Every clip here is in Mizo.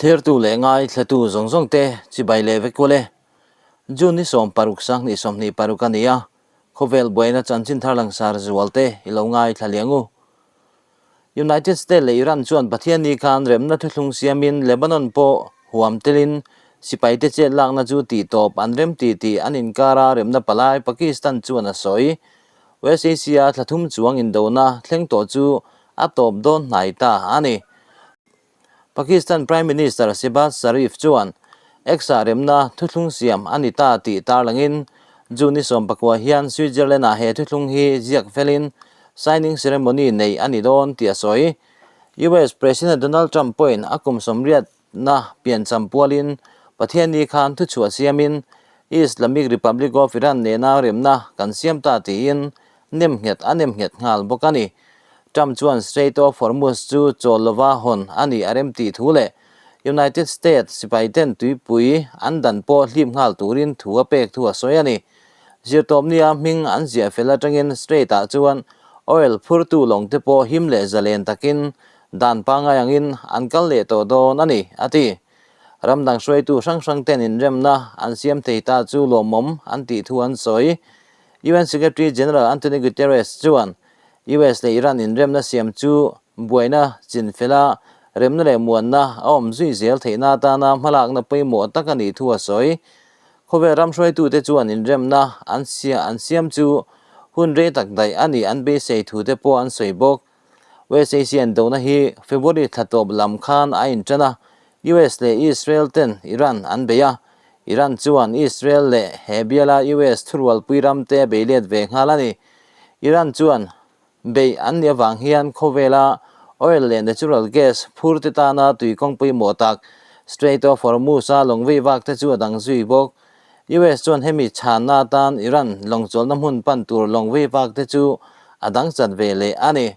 Thlirtu leh ngaithlatu zawng zawng te chibai leh vek kual e. June ni 16 sanghnih 26 a ni a, khawvel buaina chanchin thar langsar zual te i lo ngaithla liang u. United States leh Iran chuan Pathianni khan remna thuthlung siamin Lebanon pawh huam telin sipaite chet lakna chu tihtawp an rem ti tih an inkara remna palai Pakistan chuan a sawi. West Asia thla thum chuang indona thleng tawh chu a tawp dawn hnai ta a ni. Pakistan Prime Minister Shehbaz Sharif chuan X-ah remna thuthlung siam a ni ta tih tarlangin June ni 19 hian Switzerland-ah he thuthlung hi ziak felin signing ceremony nei a ni dawn tih a sawi. US President Donald Trump pawhin a kum 80na piancham pualin Pathianni khan thuchhuah siamin Islamic Republic of Iran nena remna kan siam ta tiin nemnghet a nemnghet nghal bawk a ni. Trump chuan Strait of Hormuz chu chawl lova hawn a nih a rem tih thu leh United States sipaiten tuipui an dan pawh hlip nghal turin thu a pek thu a sawi a ni. Zirtawpnia hming an ziah fel atangin Strait-ah chuan oil phurtu lawng te pawh him leh zalen takin dan pangngai angin an kal leh tawh dawn a ni, a ti. Ram dang hruaitu hrang hrang ten inremna an siam thei ta chu lawmawm an tih thu an sawi. UN Secretary General Antonio Guterres chuan US leh Iran inremna siam chu buaina chinfela remna leh muanna a awm zui zel theihna atana hmalakna pawimawh tak a nih thu a sawi. Khawvel ram hruaitute chuan inremna an an siam chu hun rei tak daih a nih an beisei thu te pawh an sawi bawk. West Asia indona hi February thla tawp lam khan a intan a, US leh Israel ten Iran an bei a, Iran chuan Israel leh he biala US thurualpui ram te a bei let ve nghal a ni. Iran chuan beih an nih avang hian khawvela oil leh natural gas phur te tana tui kawng pawimawh tak Strait of Hormuz-a lawng vei vak te chu a dang zui bawk. US chuan hemi chhanna atan Iran lawngchawlhna hmun pan tur lawng vei vak te chu a dang chat ve leh a ni.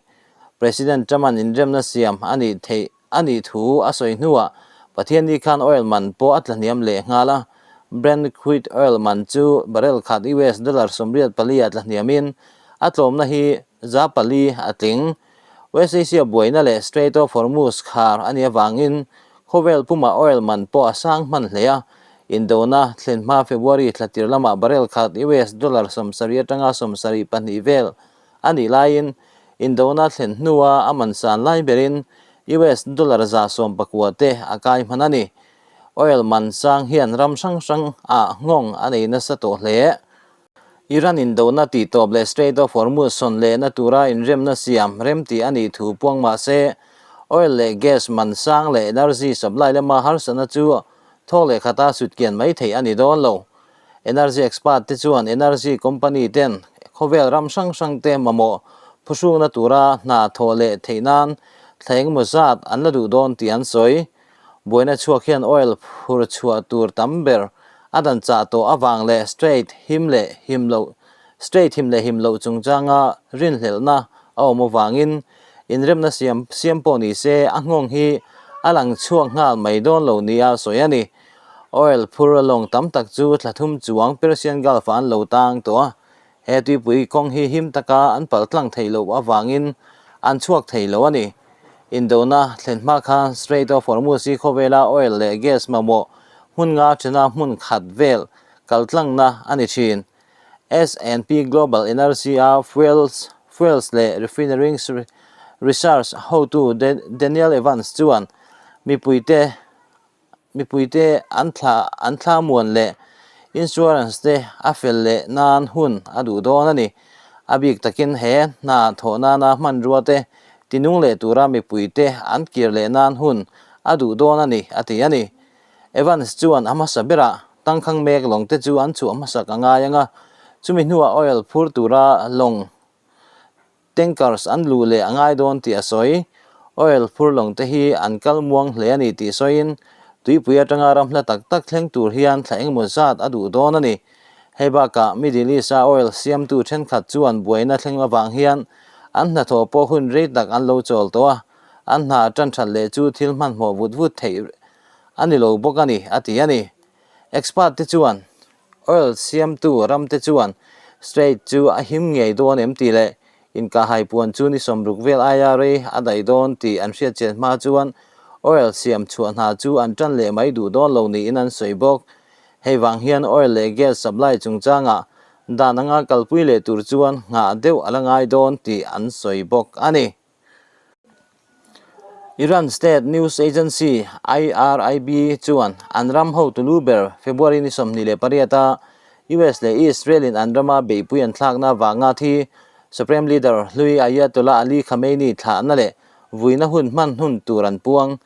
President Trump-a'n inremna siam a nih theih a nih thu a sawi hnuah Pathianni khan oil man pawh a tlahniam leh nghal a. Brent crude oil man chu barrel khat US dollar 84 ah tlahniamin a tlawmna hi 4% a tling. West Asia buaina leh Strait of Hormuz khar a nih avangin khawvel pumah oil man pawh a sang hman hle a. Indona thlen hma February thla tir lamah barrel khat US dollar 70 atanga 72 vel A nih laiin, indona thlen hnua a man san lai berin US dollar 119 te a kai hman a ni. Oil man sang hian ram hrang hrang ah nghawng a nei nasa tawh hle. Iran indona tihtawp leh Strait of Hormuz sawn lehna tura inremna siam rem tih a nih thu puang mah se, oil leh gas man sang leh energy supply lama harsatna chu thawk leh khata sutkian mai theih a ni dawn lo. Energy expert te chuan energy company ten khawvel ram hrang hrang te mamawh phuhrukna tura hna thawh leh theih nan thla engemaw zat an la duh dawn tih an sawi. Buaina chhuak hian oil phur chhuah tur tam ber a dan chah tawh avang leh strait him leh him loh strait him leh him loh chungchanga rinhlelhna a awm avangin inremna siam siam pawh ni se a nghawng hi a lang chhuak nghal mai dawn lo nia sawi a ni. Oil phur lawng tam tak chu thla thum chuang Persian Gulf ah an lo tang tawh a, he tuipui kawng hi him taka an palh tlang theih loh avangin an chhuak thei lo a ni. Indona thlen hma khan Strait of Hormuz hi khawvela oil leh gas mamawh hmun nga thena hmun khat vel kal tlangna a ni thin. S&P Global Energy a Fuels Fuels leh Refinery Research hotu Daniel Evans chuan mipuite Mipuite an thla an thla muan leh insurance te a fel leh nan hun a duh dawn a ni. A bik takin he hna thawh nana hmanrua te tinung leh tura mipuite an kir leh nan hun a duh dawn a ni, a ti a ni. Evans chuan a hmasa berah tangkhang mek lawng te chu an chhuah hmasak a ngai ang a, chumi hnuah oil phur tura lawng Tankers an luh leh a ngai dawn tih a sawi. Oil phur lawng te hi an kal muang hle a ni tih sawiin, tuipui atanga ram hla tak tak thleng tur hian thla engemaw zat a duh dawn a ni. Hei bakah Middle East-a oil siamtu thenkhat chuan buaina thleng avang hian an hnathawh pawh hun rei tak an lo chawl tawh a, an hna tan that leh chu thil hmanhmawh vut vut theih a ni lo bawk a ni, a ti a ni. Expert te chuan Oil siamtu ramte chuan Strait chu a him ngei dawn em tih leh inkahhai puan chu ni 60 vel aia rei a daih dawn tih an hriatchian hma chuan Oil siam chhuah hna chu an tan leh mai duh dawn lo niin an sawi bawk. Hei vang hian oil leh gas supply chungchangah dan anga kalpui leh tur chuan nghah deuh a la ngai dawn tih an sawi bawk a ni. Iran state news agency IRIB chuan an ram hotu lu ber February ni 28 a US leh Israel in an rama beihpui an thlakna vanga thi Supreme Leader hlui Ayatollah Ali Khamenei thlahna leh vuina hun hman hun tur an puang.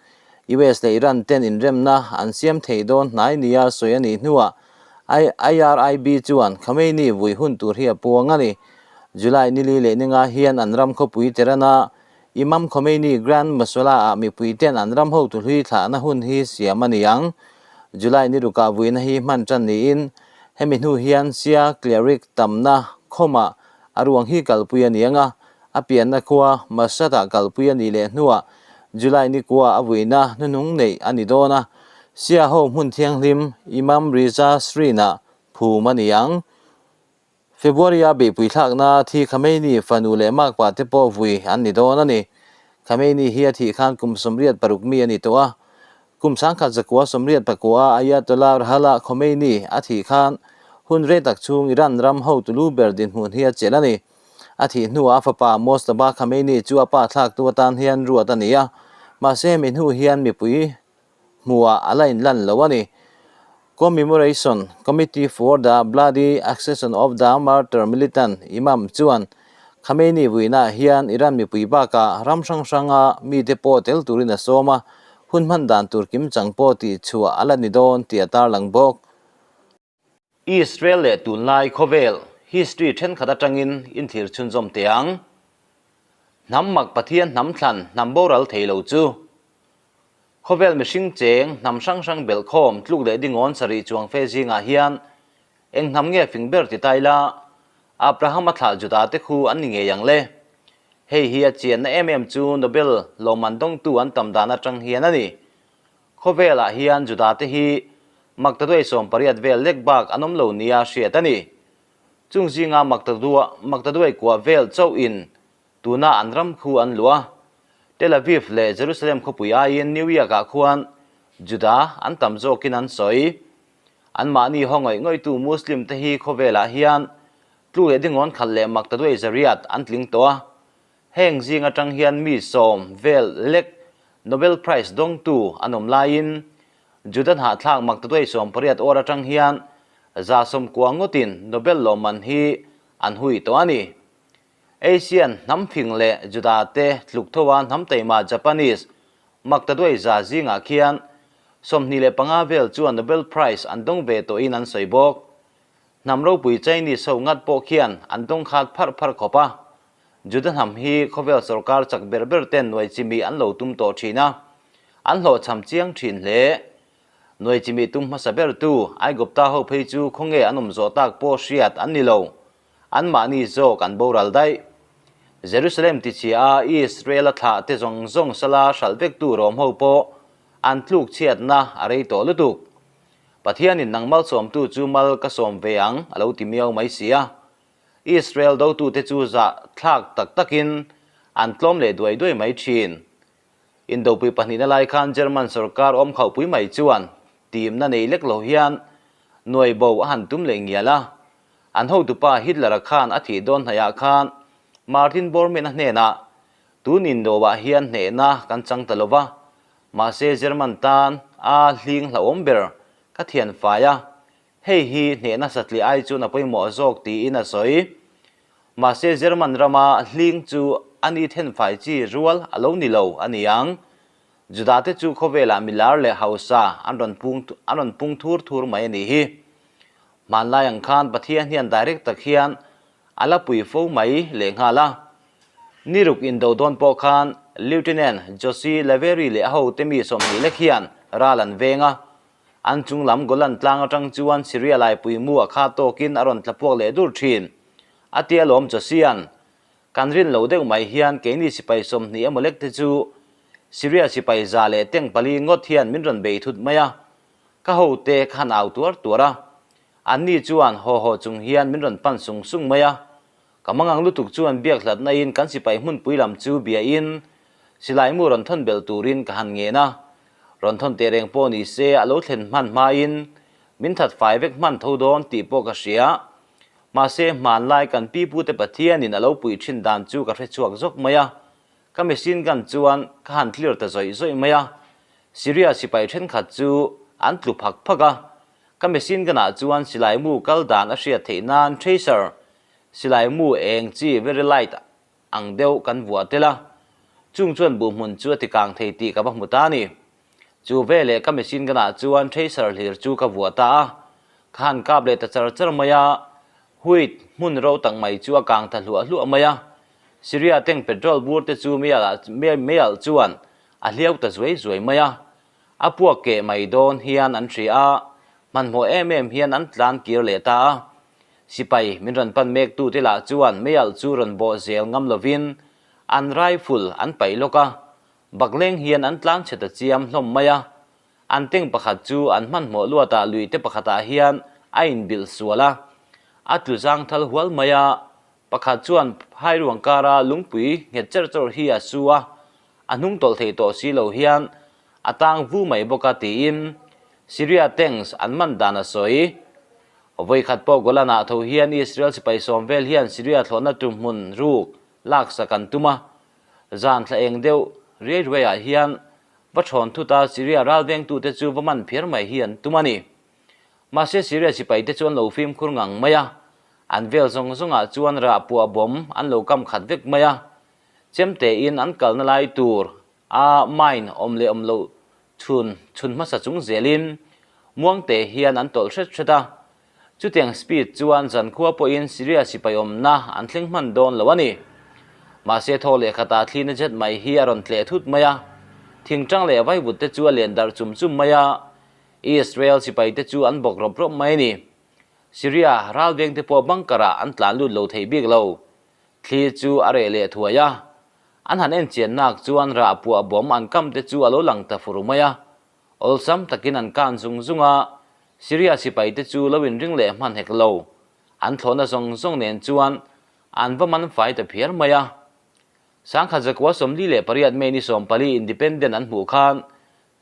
US leh Iran ten inremna an siam thei dawn hnai nia sawi a nih hnuah IRIB chuan Khamenei vui hun tur hi a puang a ni. July nili leh ninga hian an ram khawpui Tehran-a Imam Khomeini Grand Mosala-ah mipui ten an ram hotu hlui thlahna hun hi siam a ni ang. July ni rukah vuina hi hman tan niin hemi hnu hian Shia cleric tamna khawmah a ruang hi kalpui a ni ang a, a pianna khua Mashhad-ah kalpui a nih leh hnuah July ni kua a vuina hnuhnung neih a ni dawn a, Shia ho hmun thianghlim Imam Riza Shrine-ah phum a ni ang. February-a beihpui thlakna thi Khamenei fanu leh makpa te pawh vui an ni dawn a ni. Khamenei hi a thih khan kum 86 mi a ni tawh a. Kum 1989-a Ayatollah Ruhollah Khomeini a thih khan hun rei tak chhung Iran ram hotu lu ber dinhmun hi a chelh a ni. A thih hnuah a fapa Mojtaba Khamenei chu a pa thlaktu atan hian ruat a ni a, mahse hemi hnu hian mipui hmuhah a la inlan lo a ni. Commemoration Committee for the Bloody Accession of the Martyr Militant Imam chuan Khamenei vuinaah hian Iran mipui bakah ram hrang hranga mite pawh tel turin a sawm a, hun hman dan tur kimchang pawh tihchhuah a la ni dawn tih a tarlang bawk. Israel leh tunlai khawvel history thenkhat atangin inthlir chhunzawm teh ang. Hnam mak Pathian hnam thlan hnam boral thei lo chu. Khawvel mihring cheng hnam hrang hrang belhkhawm tluk leh dingawn sarih chuang fe zingah hian eng hnam nge fing ber ti ta ila Abraham a thlah Juda te khu an ni ngei ang le. Hei hi a chianna em em chu Nobel lawmman dawngtu an tam dan atang hian a ni. Khawvelah hian Judate hi maktaduai 18 vel lek bak an awm lo nia hriat a ni. Chung zinga maktaduai kua vel chauhin tuna an ram khu an luah a. Tel Aviv leh Jerusalem khawpui aiin New York-ah khuan Juda an tam zawkin an sawi. Anmahni haw ngawih ngawihtu Muslim te hi khawvelah hian tlu leh dingawn khat leh maktaduai zariat an tling tawh a. Heng zing atang hian mi sawm vel lek Nobel Prize dawngtu an awm laiin Juda hnahthlak maktaduai 18 awr atang hian 190 ngawtin Nobel lawmman hi an hui tawh a ni. Asian hnam fing leh Juda te tluk thoa hnam taima Japanese maktaduai za zingah khian 25 vel chuan Nobel Prize an dawng ve tawhin an sawi bawk. Hnam ropui Chinese ho ngat pawh khian an dawng khat pharh pharh khawp a. Juda hnam hi khawvel sorkar chak ber ber ten nuai chimi an lo tum tawh thin a, an hlawhchham chiang thin hle. Nuai chimi tum hmasa ber tu Aigupta ho phei chu khawnge an awm zawh tak pawh hriat an ni lo, anmahni zawk an boral daih. Jerusalem tichhia a Israel a thlah te zawng zawng sala hralh vek tu Rom ho pawh an tluk chhiatna a rei tawh lutuk. Pathianin nang malsawmtu chu mal ka sawm ve ang a lo ti miau mai si a. Israel dotute chu zah thlak tak takin an tlawm leh duai duai mai thin. Indopui pahnihna lai khan German sorkar awm khauhpui mai chuan timna nei lek lo hian nuai bo a han tum leh ngial a. An hotupa Hitler-a khan a thih dawn hnaihah khan Martin Bormann-a hnenah, Tun Indo-ah hian hnehna kan chang ta lo va, mahse German tan a hling hlauhawm ber ka thian fai a, Hei hi hnehna satliah ai chuan a pawimawh zawk tiin a sawi. Mahse German rama hling chu a ni thenfai chi rual a lo ni lo a ni ang. Judate chu khawvelah milar leh hausa an rawn pung an rawn pung thur thur mai a nih hi. Hmanlai ang khan Pathian hian direct tak hian a la pui fo mai lehnghal a. Ni ruk indo dawn pawh khan Lieutenant Josie Lavery leh a hote mi 20 lek hian ral an veng a. An chung lam Golan tlang atang chuan Syria laipui mu a kha tawkin a rawn tla puak leh dur thin. A tia lawm Josian, Kan rin lo deuh mai hian keini sipai 20 emaw lek te chu Syria sipai 104 ngawt hian min rawn bei thut mai a. Ka hote ka han au tuar tuar a. Anni chuan haw haw chung hian min rawn pan sung sung mai a. Ka mangang lutuk chuan biak hlatna in kan sipai hmunpui lam chu bia in silai mu rawn thawn belh turin ka han ngen a. Rawn thawn teh reng pawh ni se a lo thlen hman hmain min that fai vek hman tho dawn tih pawh ka hria. Mahse, hmanlai kan pipute Pathianin a lo puih thin dan chu ka hre chhuak zawk mai a. Ka machine gun chuan ka han clear ta zawih zawih mai a. Syria sipai thenkhat chu an tlu phak phak a. Ka machine gun ah chuan silai mu kal dan a hriat theih nan tracer silai mu eng chi very light ang deuh kan vuah tel a. Chung chuan buhhmun chu a ti kang thei tih ka va hmu ta a ni. Chu veleh ka machine gun ah chuan tracer hlir chu ka vuah ta a. Ka han kap leh ta char char mai a. Wheat hmun ro tak mai chu a kang ta hluah hluah mai a. Syria tank petrol bur te chu meialh chuan a hliau ta zuai zuai mai a, a puak keh mai dawn hian an hria a, hmanhmawh em em hian an tlan kir leh ta a. Sipai min rawn pan mek tu te lah chuan meialh chu rawn bawh zel ngam lovin an rifle an paih lawk a, bakleng hian an tlan chhe ta chiam hlawm mai a. An tank pakhat chu an hmanhmawh luatah lui te pakhatah hian a inbilh sual a, a tlu zang thal hual mai a, Pakhat chuan phairuang kara lungpui nghet cher chawr hi a su a, a hnung tawlh thei tawh si lo hian a tang vu mai bawk a tiin Syria tanks an man dan a sawi. Vawikhat pawh Golan-ah tho hian Israel sipai sawm vel hian Syria thlawhna tum hmun ruk laksak an tum a, zan thla eng deuh riai ruaiah hian va thawn thut a Syria ralvengtute chu va man phiar mai hi an tum a ni. Mahse Syria sipaite chu an lo fimkhur ngang mai a, an vel zawng zawngah chuan rah puah bawm an lo kam khat vek mai a, chemtein an kalna lai tur a mine awm leh awm loh chhun chhun hmasa chung zelin muangte hian an tawlh hret hret a. Chutiang speed chuan zankhua pawhin Syria sipai awmna an thleng hman dawn lo a ni. Mahse thaw leh khatah thlina jet mai hi a rawn tleh thut mai a, thingtang leh vaivut te chu a len darh chum chum mai a, Israel sipaite chu an bawk rawp rawp mai a ni. Syria ralvengte pawh bunker ah an tlan lut lo thei bik lo. Thli chu a reh leh thuai a. An han en chian nak chuan rah puah bawm an kam te chu a lo lang ta fur mai a. Awlsam takin an kan zung zung a, Syria sipaite chu lo inring leh hman hek lo. An thlawhna zawng zawng nen chuan an va man fai ta phiar mai a. Sangkhat zakua 48 May ni 14 Independent an hmuh khan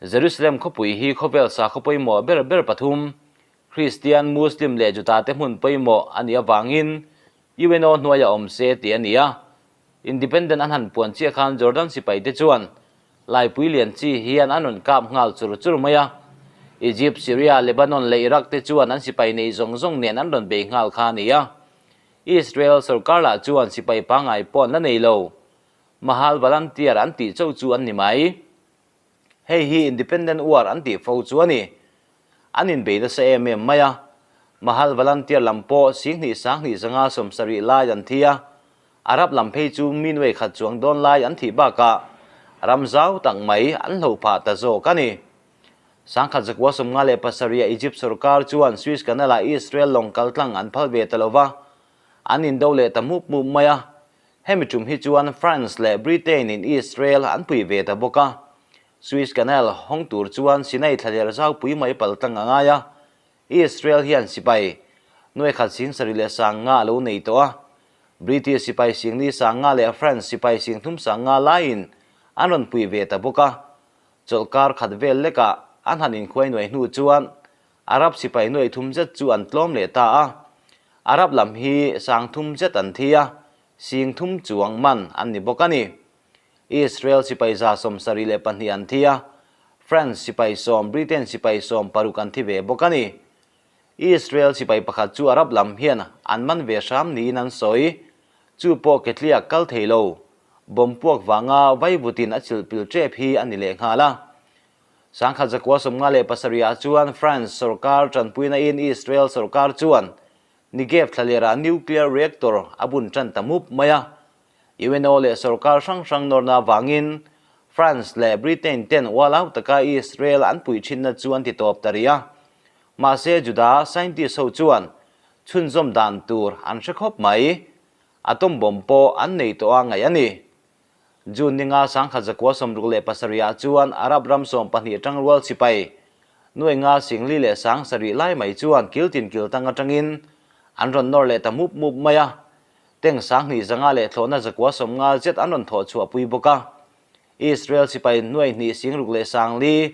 Jerusalem khawpui hi khawvel sakhaw pawimawh ber ber pathum, Kristian, Muslim leh Juda te hmun pawimawh a nih avangin UNO hnuaia awm se tih a ni a. Independent an han puan chiah khan Jordan sipai te chuan Laipui lian chi hian an rawn kap nghal chur chur mai a. Egypt, Syria, Lebanon leh Iraq te chuan an sipai nei zawng zawng nen an rawn bei nghal kha a ni a. Israel sorkar lah chuan sipai pangngai pawh an la nei lo. Mahal Volunteer an tih chauh chu an ni mai. Hei hi Independent War an tih fo chu a ni. An inbei nasa em em mai a. Mahal Volunteer lam pawh 2000 20 70 lai an thi a. Arab lam phei chu mi nuai khat chuang dawn lai an thih bakah ram zau tak mai an hloh phah ta zawk a ni. 1957 Egypt sorkar chuan Suez Canal-ah Israel lawng kal tlang an phal ve ta lo va, an indo leh ta mup mup mai a. Hemi tum hi chuan France leh Britain in Israel an pui ve ta bawk a, Suez Canal hawng tur chuan Sinai thlaler zaupui mai pal tlang a ngai a, Israel hian sipai nuai khat 70,000 leh 50 a lo nei tawh a, British sipai 40,000 50 leh France sipai 30,000 50 laiin an rawn pui ve ta bawk a, chawlhkar khat vel lekah an han inkhuai nuai hnu chuan Arab sipai nuai thum zet chu an tlawm leh ta a, Arab lam hi 30,000 zet an thi a, 30,000 chuang man an ni bawk a ni. Israel sipai 72 an thi a, France sipai 10, Britain sipai 16 an thi ve bawk a ni. Israel sipai pakhat chu Arab lam hian an man ve hram niin an sawi. Chu pawh ketliak kal thei lo, bomb puak vanga vaivutin a chilhpil tep hi a ni lehnghal a. 1957 ah chuan France sorkar tanpuina in Israel sorkar chuan Negev thlalerah nuclear reactor a bun tan ta mup mai a. UNO leh sorkar hrang hrang nawrna avangin France leh Britain ten ualau taka Israel an puih thinna chu an ti tawp ta rih a. Mahse Juda scientist ho chuan chhunzawm dan tur an hre khawp mai. Atom bomb pawh an nei tawh a ngaih a ni. June ninga 1967 ah chuan Arab ram 12 tangrual sipai nuai nga 40,000 leh 7,000 lai mai chuan kiltin kiltang atangin an rawn nawr leh ta mup mup mai a. Tank 2500 leh thlawhna 190 zet an rawn thawh chhuah pui bawk a. Israel sipai nuai hnih 6,000 leh 4,000.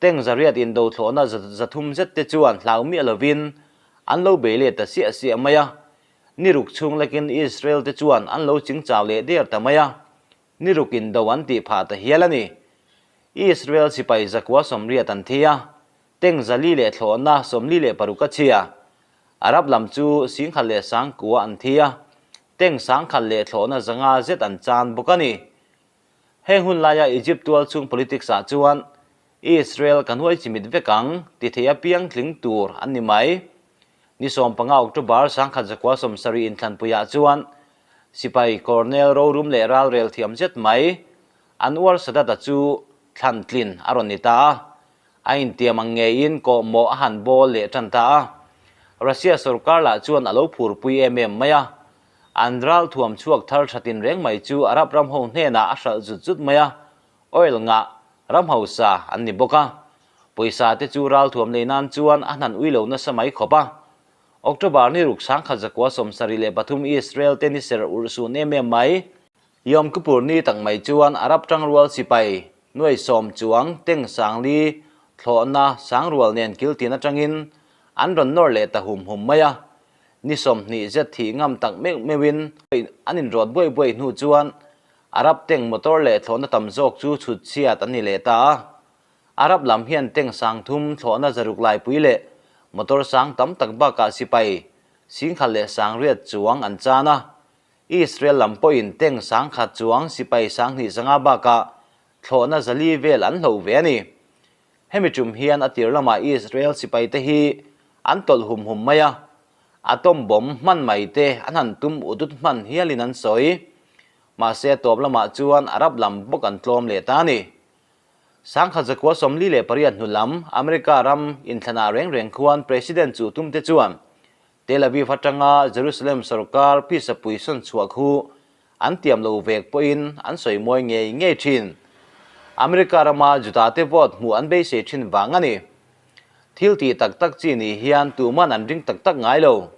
Tank 800 indo thlawhna 300 zet te chuan hlau miah lovin an lo bei let ta siah siah mai a. Ni ruk chhung lekin Israel te chuan an lo chingchau leh der ta mai a, ni ruk indo an tih phah ta hial a ni. Israel sipai 980 an thi a, tank 400 leh thlawhna 46 a chhia. Arab lam chu 10,009 an thi a, tank 10,000 leh thlawhna 500 zet an chan bawk a ni. Heng hun laia Egypt tual chhung politics ah chuan Israel kan huai chimit vek ang ti thei apiang tling tur an ni mai. Ni 15 October 1970 inthlanpui ah chuan sipai Colonel rorum leh ralrel thiam zet mai Anwar Sadat-a chu thlan tlin a rawn ni ta a. A intiam ang ngeiin kawhmawh a han bawl leh tan ta a. Russia sorkar lah chuan a lo phurpui em em mai a. An ral thuam chhuak thar tha tin reng mai chu Arab ram ho hnenah a hralh zut zut mai a, oil ngah ram hausa an ni bawk a. Pawisa te chu ral thuam lei nan chuan a hnan ui lo nasa mai khawp a. October ni ruk 1973 Israel te ni serh urh sun em em mai. Yom Kippur ni tak mai chuan Arab tangrual sipai nuai sawm chuang teng sangli thlawhna sangrual nen kiltin atangin an rawn nawr leh ta hum hum mai a. Ni 20 zet thih ngam tak meuh meuhin an inrawt buai buai hnu chuan Arab tank motor leh thlawhna tam zawk chu chhut chhiat an ni leh ta a. Arab lam hian tank 3000 thlawhna 600 laipui leh motor sang tam tak bakah sipai 10,008 chuang an chan a. Israel lam pawhin tank 10,000 chuang sipai 2500 bakah thlawhna 400 vel an hloh ve a ni. Hemi tum hian a tir lamah Israel sipaite hi an tawlh hum hum mai a, atom bomb hman mai te an han tum ut ut hman hialin an sawi. Mahse a tawp lamah chuan Arab lam bawk an tlawm leh ta a ni. 1948 hnu lam America ram inthlanah reng reng khuan President chu tumte chuan Tel Aviv atanga Jerusalem sorkar pisapui sawn chhuah khu an tiam lo vek pawhin an sawi mawi ngei ngei thin. America rama Juda te vote hmuh an beisei thin vang a ni. Thil tih tak tak chi ni hian tuman an ring tak tak ngai lo.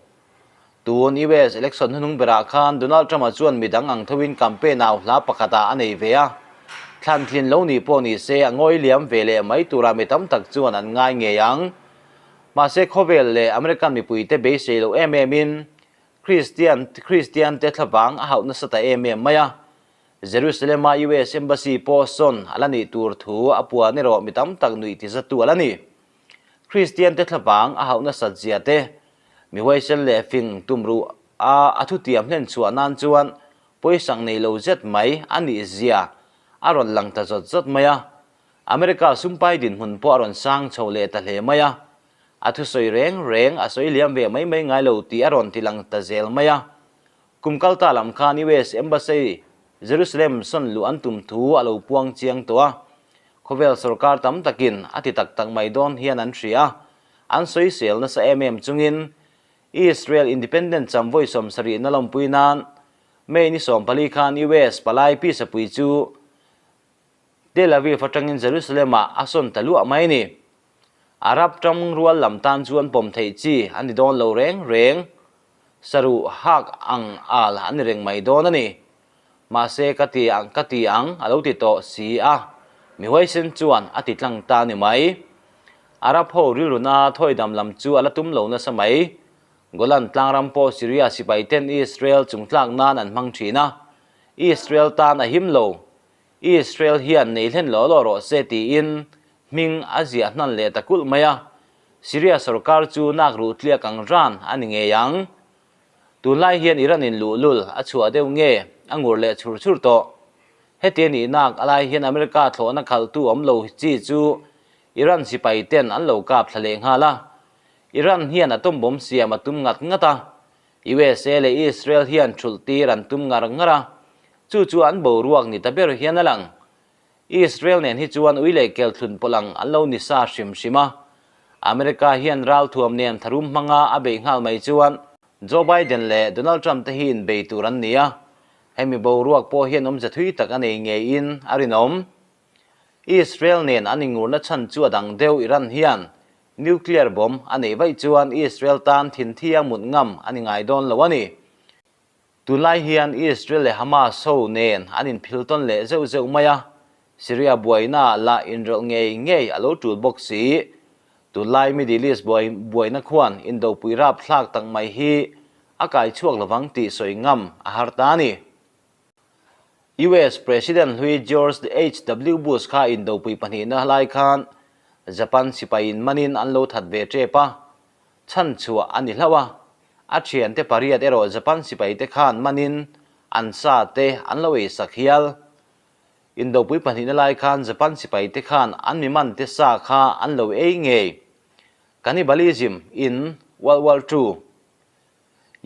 Tun US election hnuhnung berah khan Donald Trump-a chuan midang ang thoin campaign au hla pakhatah a nei ve a. Thlan tlin lo nih pawh ni se a ngawi liam ve leh mai tura mi tam tak chuan an ngai ngei ang. Mahse khawvel leh American mipuite beisei lo em emin Kristian Kristian te thlavang a hauh nasa ta em em mai a. Jerusalem-a US Embassy pawh sawn a la nih tur thu a puan erawh mi tam tak nuih tizatu a la ni. Kristian te thlavang a hauh nasat zia te, mi huaisen leh fing tumruh a a thutiam hlen chhuah nan chuan pawisang nei lo zet mai a nih zia a rawn lang ta zawt zawt mai a. America sumpai dinhmun pawh a rawn sang chho leh ta hle mai a. A thusawi reng reng a sawi liam ve mai mai ngai lo tih a rawn ti lang ta zel mai a. Kum kal ta lam khan US Embassy Jerusalem sawn luh an tum thu a lo puang chiang tawh a. Khawvel sorkar tam takin a ti tak tak mai dawn hian an hria a. An sawisel nasa em em chungin Israel Independent cham vawi 70 na lawmpui nan May ni 14 khan US palai pisapui chu Tel Aviv atangin Jerusalem-ah a sawn ta luah mai a ni. Arab ṭang rual lam tan chuan pawm theih chi a ni dawn lo reng reng. Saruh hak ang al a ni reng mai dawn a ni. Mahse ka ti ang ka ti ang a lo ti tawh si a, mi huaisen chuan a ti tlang ta a ni mai. Arab ho rilruna thawidam lam chu a la tum lo nasa mai. Golan tlangram pawh Syria sipai ten Israel chungtlak nan an hmang thin a, Israel tan a him lo. Israel hian nei hlen law law rawh se tiin hming a ziah hnan leh ta kulh mai a, Syria sorkar chu nak ruh tliak ang ran a ni ngei ang. Tunlai hian Iran in luhlul a chhuah deuh nge a ngur leh chhur chhur tawh. Heti a nih nak a lai hian America thlawhna khalhtu awm lo chi chu Iran sipai ten an lo kap thla leh nghal a. Iran hian atom bomb siam a tum ngat ngat a, USA leh Israel hian thulh tir an tum ngar ngar a, chu chu an boruak ni ta ber hian a lang. Israel nen hi chuan ui leh kel thlun pawlh ang an lo ni sa hrim hrim a. America hian ralthuam nen tharum hmanga a beih nghal mai chuan Joe Biden leh Donald Trump te hi inbei tur an ni a, hemi boruak pawh hian awmze thui tak a nei ngeiin a rinawm. Israel nen an ingurna chhan chu a dang deuh Iran hian Nuclear bomb a neih vaih chuan Israel tan thinthia mut ngam a ni ngai dawn lo a ni. Tunlai hian Israel leh Hamas ho nen an inphil tawn leh zeuh zeuh mai a. Syria buaina lah inrawlh ngei ngei a lo tul bawk si. Tunlai Middle East buaina khuan indopui rapthlak tak mai hi a kai chhuak lovang tih sawi ngam a har ta a ni. US President hlui George HW Bush kha indopui pahnihna lai khan Japan sipaiin manin an lo that ve tep a, chhan chhuah a ni hlauh a. A thiante pariat erawh Japan sipaite khan manin an sa te an lo eisak hial. Indopui pahnihna lai khan Japan sipaite khan an mi mante sa kha an lo ei ngei. Cannibalism in World War ii.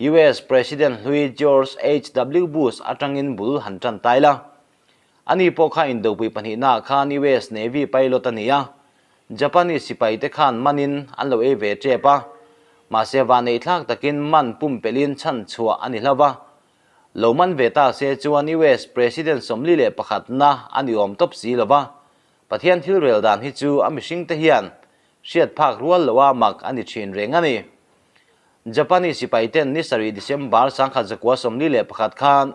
US President hlui George HW Bush atangin bul han tan tai la. Ani pawh kha indopui pahnihnaah khan US Navy pilot a ni a, Japanese sipaite khan manin an lo ei ve tep a, mahse vaneihthlak takin man pumpelhin chhan chhuah a ni hlo va. Lo man ve ta se chuan US President 41 na a ni awm tawp si lo va, Pathian thil rel dan hi chu a mihringte hian hriat phak rual loa mak a ni thin reng a ni. Japanese sipaiten ni sarih December 1941 khan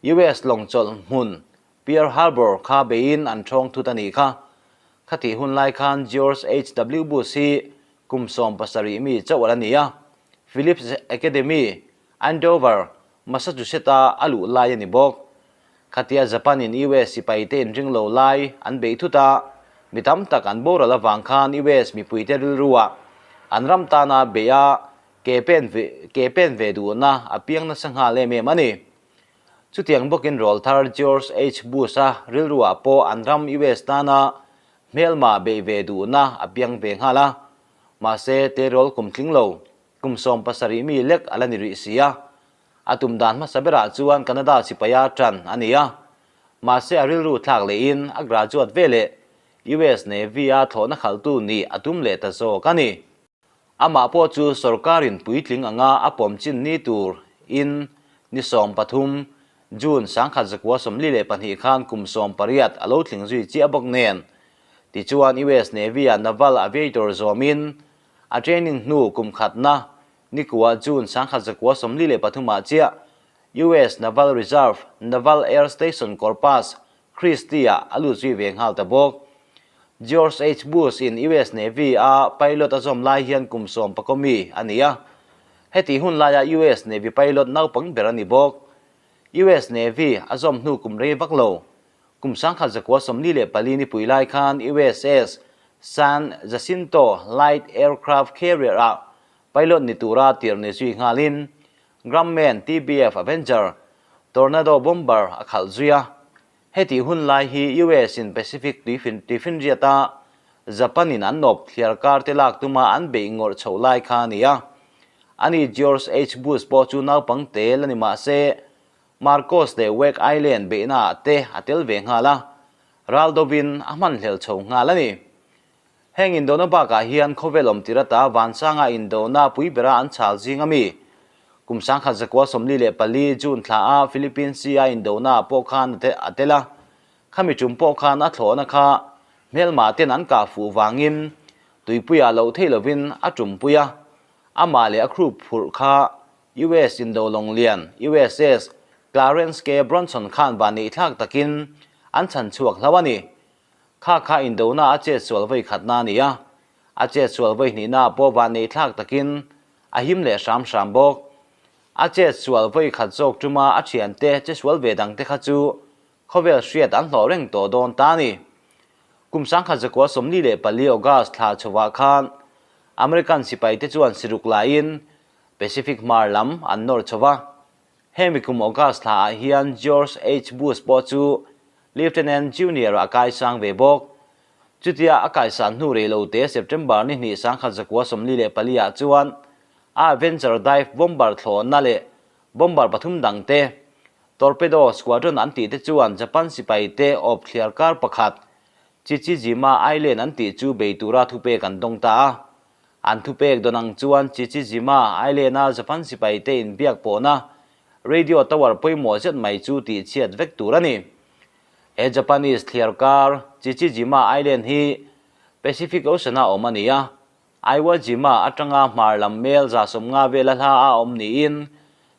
US lawng chawlh hmun Pearl Harbor kha beiin an thawng thut a nih kha. Khatih hun lai khan George HW Bush hi kum 17 mi chauh a la ni a, Phillips Academy, Andover, Massachusetts-a a luh lai a ni bawk. Khatia Japan-in US sipaite inring lo lai an beih thut a, mi tam tak an boral avang khan US mipuite rilruah an ram tana beih a ke pen ke pen ve duhna a piang nasa nghal em em a ni. Chutiang bawkin rawlthar George H. Bush-a rilruah pawh an ram US tana hmelma beih ve duhna a piang ve nghal a, mahse tleirawl kum tling lo kum 17 mi lek a la ni rih si a. A tum dan hmasa berah chuan Canada sipaia tan a ni a, mahse a rilru thlak lehin a graduate veleh US Navy-a thlawhna khalhtu nih a tum leh ta zawk a ni. Amah pawh chu sorkarin puitling anga a pawm chin ni tur in ni 13, June 1942 khan kum 18 a lo tling zui chiah bawk nen. Tichuan US Navy-a Naval Aviator zawmin a training hnu kum khatna Nikua June 1943 ah chiah US Naval Reserve Naval Air Station Corpus Christi ah a lut zui ve nghal ta bawk. George H. Bush in US Navy a pilot a zawm lai hian kum 11 mi a ni a. Heti hun laia US Navy pilot naupang ber a ni bawk. US Navy a zawm hnu kum rei vak lo. Kum 1944 nipui lai khan USS San Jacinto Light Aircraft Carrier ah pilot ni tura tir ni zui nghalin Grumman TBF Avenger Tornado bomber a khalh zui a. Heti hun lai hi US in Pacific tuifinriata Japan in an nawp thliar kar te lak tuma an beih ngawrh chhoh lai kha a ni a. Ani George H. Bush pawh chu naupang tel a ni mahse Marcos leh Wake Island beihna ah te a tel ve nghal a, ral dovin a hmanhlel chho nghal a ni. Heng indona bakah hian khawvel awm tir ata Vansanga indona pui bera an chhal zing a mi. Kum 1944 June thla a Philippines Sea a indona ah pawh khan a tel a, khami tum pawh khan a thlawhna kha hmelma ten an kah fuh vangin tuipuiah loh theih lovin a tumpui a, amah leh a crew phurh kha US indo lawng lian USS Clarence K. Bronson khan van neihthlak takin an chhan chhuak hlo a ni. Kha kha indona a chet sual vawi khatna a ni a, a chet sual vawi hnihna pawh van neihthlak takin a him leh hram hram bawk. A chet sual vawi khat zawk tuma a thiante che sual ve dangte kha chu khawvel hriat an hlawh reng tawh dawn ta a ni. Kum 1944 August thla chhovah khan American sipaite chuan siruk laiin Pacific hmar lam an nawr chho va. Hemi kum August thla ah hian George H. Bush pawh chu Lieutenant Junior a kaisang ve bawk. Chutia a kaisan hnu rei lo te September ni hnih 1944 ah chuan a Avenger dive bomber thlawhna leh bomber pathum dang te Torpedo Squadron an tih te chuan Japan sipai te awp thliar kar pakhat Chichijima Island an tih chu bei tura thupek an dawng ta a. An thupek dawn ang chuan Chichijima Island-a Japan sipai te inbiak pawhna radio tower pawimawh zet mai chu tih chhiat vek tur a ni. He Japanese thliar kar Chichijima Island hi Pacific Ocean-a awm a ni a, Iwo Jima atanga hmar lam mel 150 vela hla a awm niin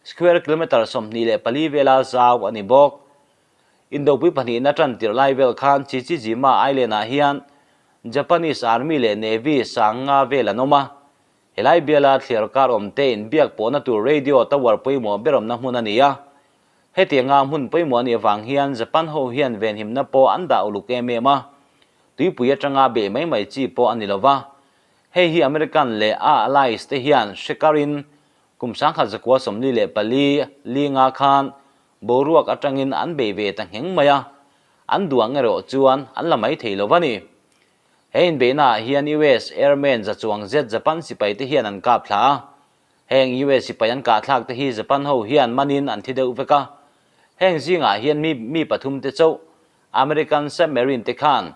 square kilometre 24 vela zau a ni bawk. Indopui pahnihna tan tirh lai vel khan Chichijima Island-ah hian Japanese Army leh Navy sang nga vel an awm a. Helai biala thliar kar awmte inbiak pawhna tur radio tower pawimawh ber awmna hmun a ni a. Hetianga hmun pawimawh a nih avang hian Japan ho hian venhimna pawh an dah uluk em em a. Tuipui atanga beih mai mai chi pawh a ni lova. Hei hi American leh a allies te hian hre karin kum 1944 linga khan boruak atangin an bei ve ta ngheng mai a, an duang erawh chuan an la mai thei lo va ni. He inbeihnaah hian US Airmen za chuang zet Japan sipai te hian an kap thla a. Heng US sipai an kah thlak te hi Japan ho hian manin an thi deuh vek a. Heng zingah hian mi mi pathum te chauh American submarine te khan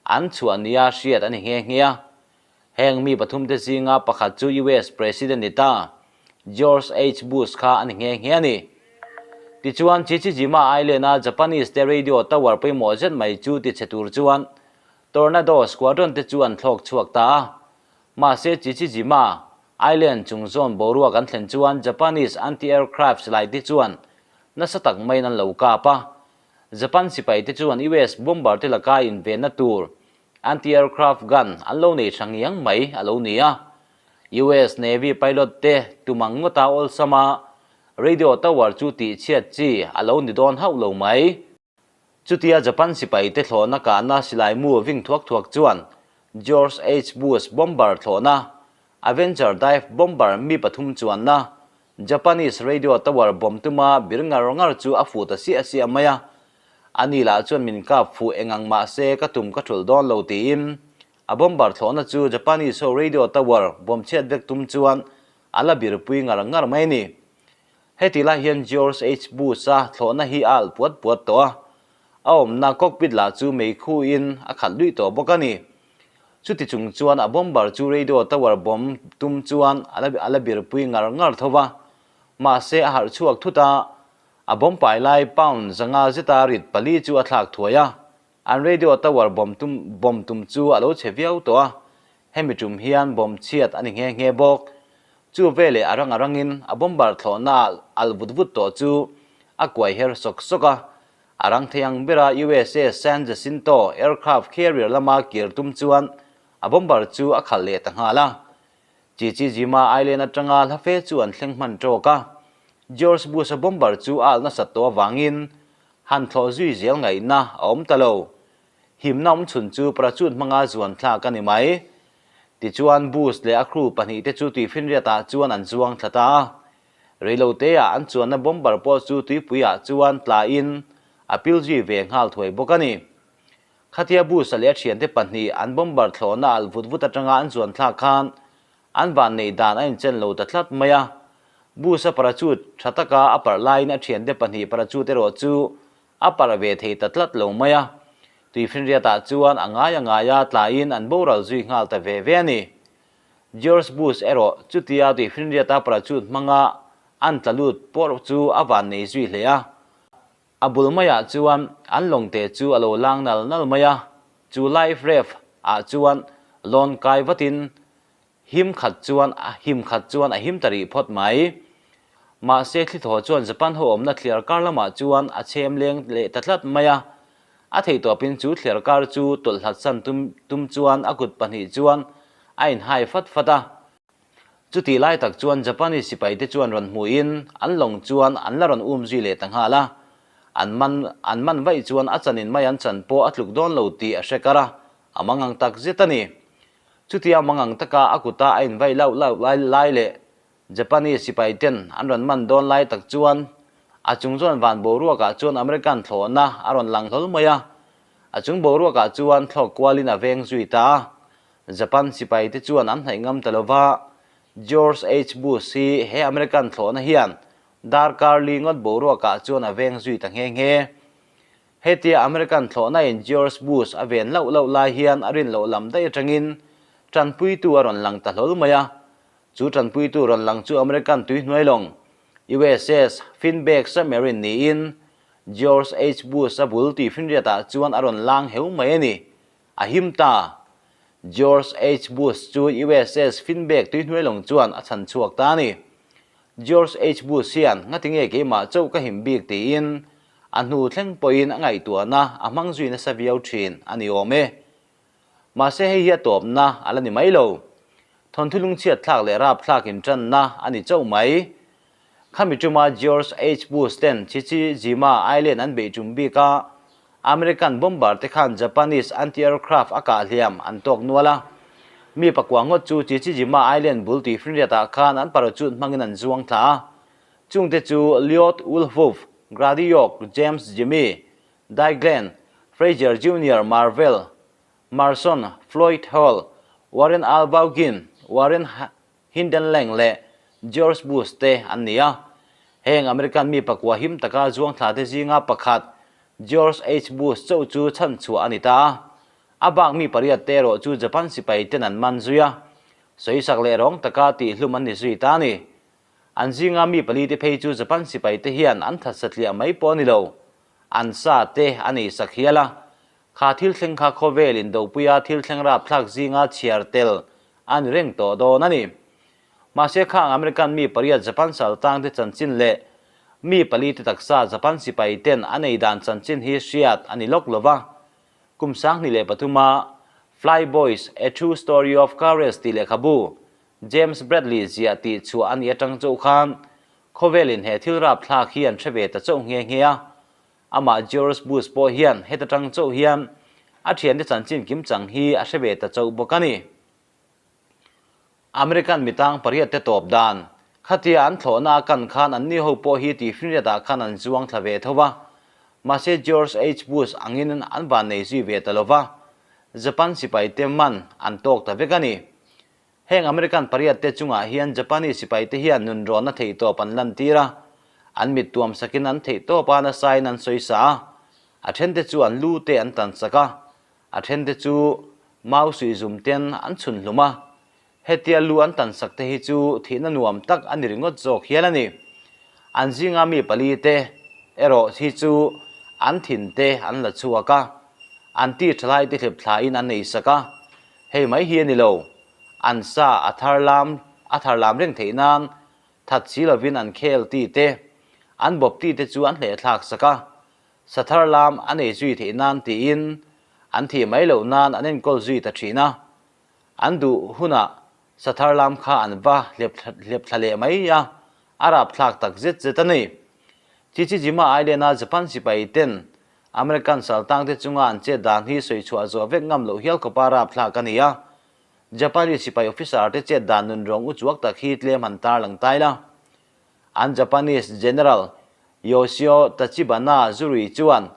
an chhuah nia hriat a ni nghe nghe a. Heng mi pathum te zinga pakhat chu US President ni ta, George H. Bush kha a ni nghe nghe a ni. Tichuan, Chichijima Island-a Japanese te radio tower pawimawh zet mai chu tichhe tur chuan Tornado squadron te chu an thlawk chhuak ta a. Mahse, Chichijima Island chung zawn boruak an thlen chuan Japanese anti-aircraft silai te chuan nasa tak maiin an lo kap a. Japan sipai te chuan US bomber te laka invenna tur anti-aircraft gun an lo nei tha ngiang mai a lo ni a. US Navy pilot te tumang ngawta awlsama radio tower chu tihchhiat chi a lo ni dawn hauh lo mai. Chutia Japan sipai te thlawhna kahna silai mu ving thuak thuak chuan George H. Bush bomber thlawhna, Avenger dive bomber mi pathum chuanna, Japanese radio tower bawm tuma bir ngar ngar chu a fuh ta siah siah mai a. Ani lah chuan min kap fuh eng ang mah se ka tum ka thulh dawn lo tiin a bomber thlawhna chu Japanese ho radio tower bawm chhiat vek tum chuan a la birpui ngar ngar mai a ni. Heti lai hian George H. Bush-a thlawhna hi a alh puat puat tawh a, a awmna cockpit lah chu meikhuin a khat luih tawh bawk a ni. Chuti chung chuan a bomber chu radio tower bomb tum chuan a la birpui ngar ngar tho va, mahse a harh chhuak thut a, a bomb pai lai pound zanga zeta rit pali chu a thlak thuai a, an radio tower bomb tum bomb tum chu a lo chhe viau tawh a, hemi tum hian bomb chhiat a ni nghe nghe bawk. Chu veleh a rang a rangin a bomber thlawhna alh vut vut tawh chu a kuai her sawk sawk a, A rang thei ang bera USA San Jacinto aircraft carrier lama kir tum chuan a bomber chu a khalh leh ta nghal a. Chichijima Island atanga hla fe chu an thleng hman tawk a. George Bush-a bomber chu a alh nasat tawh avangin han thlawh zui zel ngaihna a awm ta lo. Himna awm chhun chu parachute hmanga zuan thlak a ni mai. Tichuan Bush leh a crew pahnihte chu tuifinriatah chuan an zuang thla ta a. Reiloteah an chuanna bomber pawh chu tuipuiah chuan tlain a pil zui ve nghal thuai bawk a ni. Khatia Bush-a leh a thiante pahnih an bomber thlawhna alh vut vut atanga an chuan thlak khan an vanneih dan a inchen lo ta tlat mai a. Bush-a parachute tha taka a parh laiin a thiante pahnih parachute erawh chu a parh ve thei ta tlat lo mai a. Tuifinriatah chuan a ngai a ngaia tlain an boral zui nghal ta ve ve a ni. George Bush erawh chutia tuifinriata parachute hmanga an tla lut pawh chu a van nei zui hle a. A bul maiah chuan an lawngte chu a lo lang nal nal mai a, chu life raft ah chuan lawn kai vatin him khat chuan him khat chuan a him ta rih phawt mai. Mahse thlithaw chuan Japan ho awmna thliar kar lamah chuan a chhem leng leh ta tlat mai a, A theihtawpin chu thliarkar chu tawlh hlatsan tum tum chuan a kut pahnih chuan a inhai fat fat a. Chutih lai tak chuan Japanese sipaite chuan rawn hmuhin an lawng chuan an la rawn um zui leh ta nghal a. An man an man vaih chuan a chanin mai an chan pawh a tluk dawn lo tih a hre kar a, a mangang tak zet a ni. Chutia mangang taka a kuta a invaih lauh lauh lai lai leh Japanese sipai ten an rawn man dawn lai tak chuan a chung chuan van boruakah chuan American thlawhna a rawn lang hlawl mai a, a chung boruakah chuan thlawk kualin a veng zui ta a. Japan sipai te chuan an hnaih ngam ta lova, George H. Bush hi he American thlawhna hian darkar li ngawt boruakah chuan a veng zui ta nghe nghe. Hetia American thlawhna in George Bush a ven lauh lauh lai hian a rin loh lam daih atangin tanpuitu a rawn lang ta hlawl mai a, Chu tanpuitu rawn lang chu American tuihnuai lawng, USS Finback submarine niin George H. Bush-a bul tuifinriatah chuan a rawn lang heu mai a ni. A him ta! George H. Bush chu USS Finback tuihnuai lawng chuan a chhan chhuak ta a ni. George H. Bush hian ngatinge keimah chauh ka him bik tiin A hnu thleng pawhin a ngaihtuahna a hmang zui nasa viau thin a ni awm e. Mahse hei hi a tawpna a la ni mai lo. Thawnthu lungchhiat thlak leh rapthlak intanna a ni chauh mai. Khami tuma George H. Bush ten Chichijima Island an beih tum bik a, American bomber te khan Japanese anti-aircraft a kah hliam an tawk nual a. Mi pakua ngawt chu Chichijima Island bul tuifinriat ah khan an parachute hmangin an zuang thla a. Chungte chu Lloyd Woolhough, Grady York, James Jimmy, Dai Glenn, Frazier Junior Marvel, Marson, Floyd Hall, Warren Al Baugin, Warren Hindenlang leh George Bush te an ni a. Heng American mi pakua him taka zuang thla te zinga pakhat George H. Bush chauh chu chhanchhuah a ni ta a. A bak mi pariat te erawh chu Japan sipai ten an man zui a, sawisak leh rawng taka tihhlum an ni zui ta a ni. An zinga mi pali te phei chu Japan sipai te hian an that satliah mai pawh a ni lo, an sa te a nei sak hial a. Kha thil thleng kha khawvel indopuia thil thleng rapthlak zinga chhiar tel a ni reng tawh dawn a ni. Mahse khang American mi pariat Japan saltang te chanchin leh mi pali te taksa Japan sipai ten a nei dan chanchin hi hriat a ni lawk lo va. Kum 2003 a Fly Boys, A True Story of Courage tih lehkhabu James Bradley ziah tih chhuah a nih atang chauh khan khawvelin he thil rapthlak hi an hre ve ta chauh nghe nghe a. Amah George Bush pawh hian heta tang chauh hian a thiante chanchin kim chang hi a hre ve ta chauh bawk a ni. American mitang pariat te tawp dan khatia an thlawhna a kan khan anni ho pawh hi tihfinriat ah khan an zuang thla ve tho va. Mahse George H. Bush angin an van nei zui ve ta lo va, Japan sipai te man an tawk ta vek a ni. Heng American pariat te chungah hian Japanese sipai te hian nunrawnna theihtawp an lantir a, an mit tuam sakin an theihtawp a nasain an sawisa a, a then te chu an lu te an tan sak a, a then te chu mau suihzum ten an chhun hlum a. Hetia lu an tan sak te hi chu thihna nuam tak a ni ringawt zawk hial a ni. An zinga mi pali te erawh hi chu an thin te an la chhuak a, an ti thalai te hlep thlain an nei sak a, Hei mai hi a ni lo, an sa a thar lam a thar lam reng theih nan that si lovin an khel ti te, an bawp ti te chu an hleh thlak sak a, sa thar lam a nei zui theih nan tiin an thih mai loh nan an enkawl zui ta thin a, an duh hunah sa thar lam kha an va hlep hlep thla leh mai a, a rapthlak tak zet zet a ni. Chichijima Island-a Japan sipai ten American saltangte chunga an chet dan hi sawi chhuah zawh vek ngam loh hial khawpa rapthlak a ni a. Japanese sipai officer te chet dan nunrawng u chuak tak hi tlem han tarlang tai la. An Japanese General Yoshio Tachibana Zurui chuan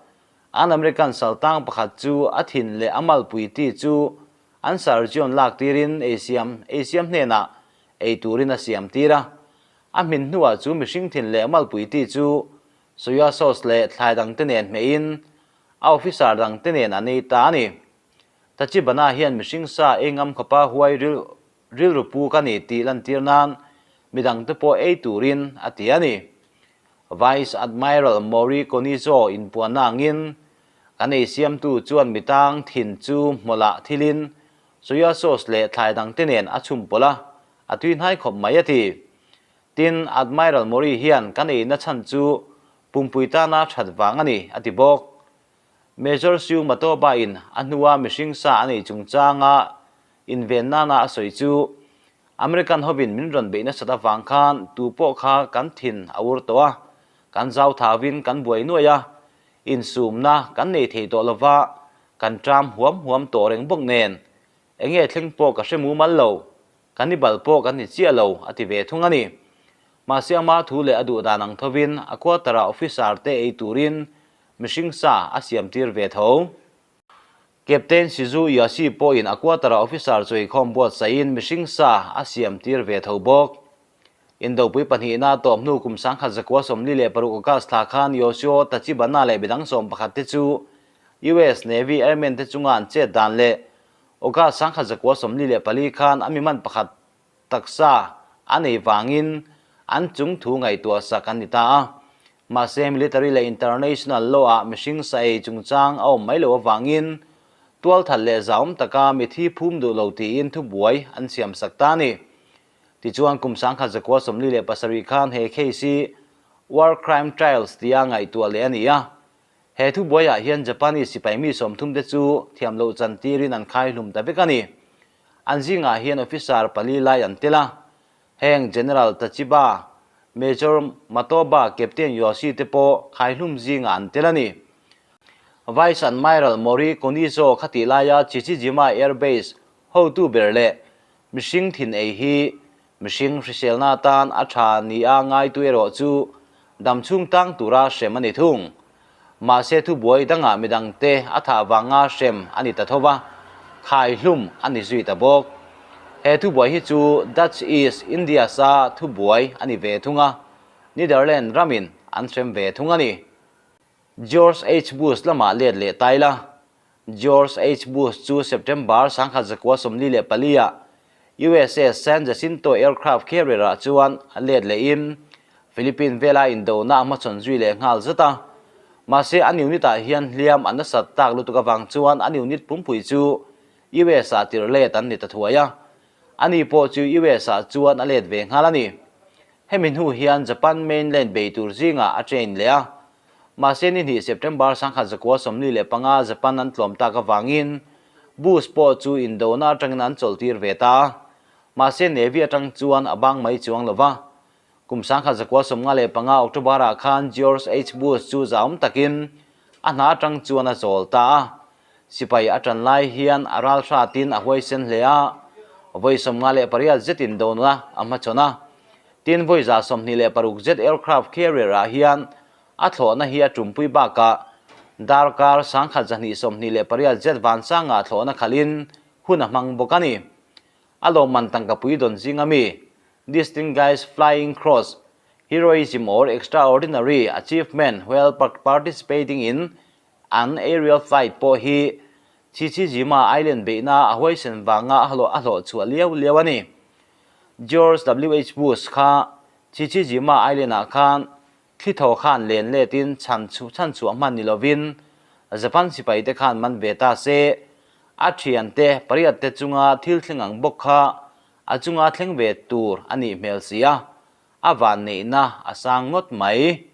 an American saltang pakhat chu a thin leh a malpui ti chu an surgeon lak tirin ei siam ei siam hnenah ei turin a siam tir a. A hmin hnuah chu mihring thin leh malpui ti chu Soya sauce leh thlai dangte nen hmeihin a officer dangte nen an ei ta a ni. Tachibana hian mihring sa ei ngam khawpa huai rilru pu ka ni tih lantir nan midangte pawh ei turin a ti a ni. Vice Admiral Mori Konizo inpuanna angin kan ei siamtu chuan mitang thin chu hmawlh thilin soya sauce leh thlai dangte nen a chhum pawlh a, a tui hnai khawp mai a ti. Tin, Admiral Mori hian kan eina chhan chu pumpui tana that vang a ni, a ti bawk. Major Sue Matoba-in a hnua mihring sa a nei chungchanga inven nana a sawi chu, American hovin min rawn beih nasat avang khan tu pawh kha kan thin a ur tawh a, kan zau thauvin kan buai nuaih a, insumna kan nei thei tawh lova, kan ṭam huam huam tawh reng bawk nen, enge thleng pawh ka hre mumal lo. Cannibal pawh kan ni chiah lo, a ti ve thung a ni. Mahse ama thu leh a duh dan ang thovin a quarter-ah officer te ei turin mihring sa a siam tir ve tho. Captain Shizu Yashi pawhin a quarter-ah officer chuikhawm buatsaihin mihring sa a siam tir ve tho bawk. Indopui pahnihna tawp hnu kum 1946 August thla khan Yoshio Tachibana leh midang 11 te chu US Navy Airmen te chunga an chet dan leh August 1944 khan a miman pakhat taksa a nei vangin an chung thu ngaihtuah sak an ni ta a. Mahse military leh international law ah mihring sa ei chungchang a awm mai lo avangin tualthat leh zahawm taka mithi phum duh lo tiin thubuai an siam sak ta a ni. Tichuan kum 1947 khan he case hi War Crime Trials tia ngaihtuah leh a ni a. He thubuaiah hian Japanese sipai mi 30 te chu thiam loh chan tirin an khai hlum ta vek a ni. An zingah hian officer pali lai an tel a. Heng General Tachiba, Major Matoba, Captain Yoshi te pawh khai hlum zingah an tel a ni. Vice Admiral Mori Konizo khatih laia Chichijima Air Base hotu ber leh mihring thin ei hi Mihring hriselna atan a tha nia ngaitu erawh chu damchhung tang tura hrem a ni thung. Mahse thubuai dangah midangte a thah vanga hrem a ni ta tho va, khai hlum a ni zui ta bawk. He thubuai hi chu Dutch East Indies-a thubuai a ni ve thung a, Netherlands ramin an hrem ve thung a ni. George H. Bush lamah let leh ta ila, George H. Bush chu September 1944 ah USA San Jacinto aircraft carrier ah chuan a let lehin Philippine vela indona a hmachhawn zui leh nghal zat a. Mahse an unit ah hian hliam an nasat tak lutuk avang chuan an unit pumpui chu US ah tirh let an ni ta thuai a. Ani pawh chu US ah chuan a let ve nghal a ni. Hemi hnu hian Japan mainland bei tur zingah a train leh a. Mahse ni hnih September 1945 Japan an tlawm tak avangin Bush pawh chu indona atangin an chawlhtir ve ta a. Mahse Navy atang chuan a bang mai chuang lo va. Kum 1955 October ah khan George H. Bush chu zahawm takin a hna atang chuan a chawl ta a. Sipai a tan lai hian a ral hratin a huaisen hle a, vawi 58 zet indona a hmachhawn a. Tin, vawi 26 zet aircraft carrier ah hian a thlawhna hi a tumpui bakah darkar 1228 zet vansangah thlawhna khalhin hun a hmang bawk a ni. A lawmman tangkapui dawn zinga mi, Distinguished Flying Cross, Heroism or Extraordinary Achievement while participating in An aerial flight pawh hi Chichijima Island beihna a huaisen vanga a hlawh a hlawh chhuah liau liau a ni. George WH Bush kha Chichijima Island ah khan thli thaw khan len letin chhan chhan chhuah hman ni lovin Japan sipai te khan man ve ta se, a thian te pariat te chunga thil thleng ang bawk kha a chunga thleng ve tur a nih hmel si a, a vanneihna a sang ngawt mai.